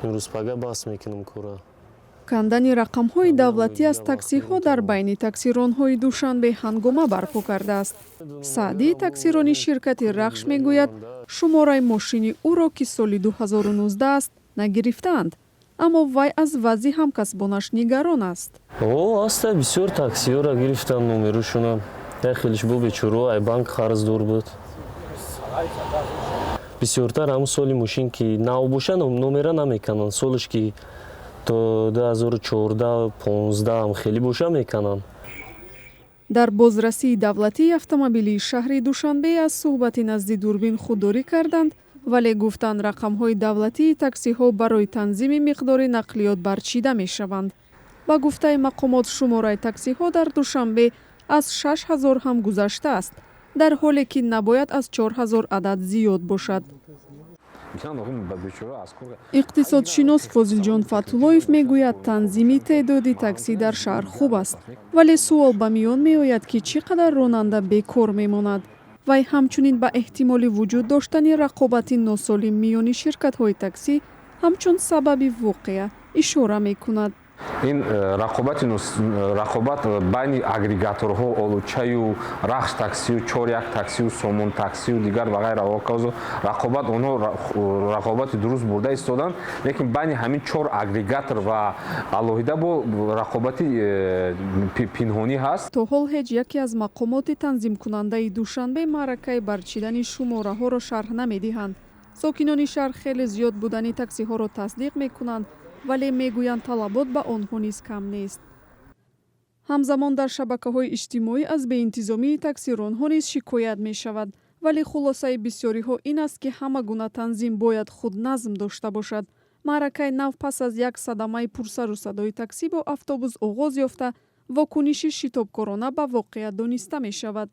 Имрӯз пага бас мекунам кора. Кандани рақамҳои давлатӣ аз таксиҳо дар байни таксиронҳои Душанбе ҳангома барпо кардааст. Саъдии таксирони ширкати «Рахш» мегӯяд, шумораи мошини ӯро, ки соли 2019 аст, нагирифтаанд, аммо вай аз вазъи ҳамкасбонаш нигарон аст. О, аста, бисёр таксиҳоро гирифтан номерушона. Як хелиш бо бечоро ай банк қарздор буд. Бисёртар ҳамун соли мошин ки нав боша, номера намекананд. Солаш ки то 2014, 15 хеле боша, мекананд. Дар бозрасии давлатии автомобилии шаҳри Душанбе аз суҳбати назди дурбин худдорӣ карданд, вале гуфтанд, рақамҳои давлатии таксиҳо барои танзими миқдори нақлиёт барчида мешаванд. Ба гуфтаи мақомот, шумораи таксиҳо дар Душанбе аз 6000 ҳам гузаштааст, дар ҳоле ки набояд аз 4000 адад зиёд бошад. Иқтисодшинос Фозилҷон Фатуллоев мегӯяд, танзими теъдоди таксӣ дар шаҳр хуб аст, вале суол ба миён меояд, ки чӣ қадар ронанда бекор мемонад. Вай ҳамчунин ба эҳтимоли вуҷуд доштани рақобати носолим миёни ширкатҳои таксӣ ҳамчун сабаби воқеа ишора мекунад. Ин рақобат байни агрегаторҳо, Олучаю, Рахш таксию, Чор як таксию, Сомон таксию, дигар ва ғайра, рақобат, онҳо рақобати дуруст бурда истоданд, лекин байни ҳамин чор агрегатор ва алоҳида бо рақобати пинҳонӣ ҳаст. То ҳол ҳеҷ яке аз мақомоти танзимкунандаи Душанбе маъракаи барчидани шумораҳоро шарҳ намедиҳанд. Сокинони шаҳр хеле зиёд будани таксиҳоро тасдиқ мекунанд, вале мегӯянд, талабот ба онҳо низ кам нест. Ҳамзамон дар шабакаҳои иҷтимоӣ аз беинтизомии таксиронҳо низ шикоят мешавад, вале хулосаи бисёриҳо ин аст, ки ҳама гуна танзим бояд худназм дошта бошад. Маъракаи нав пас аз як садамаи пурсару садои таксӣ бо автобус оғоз ёфта, вокуниши шитобкорона ба воқеа дониста мешавад.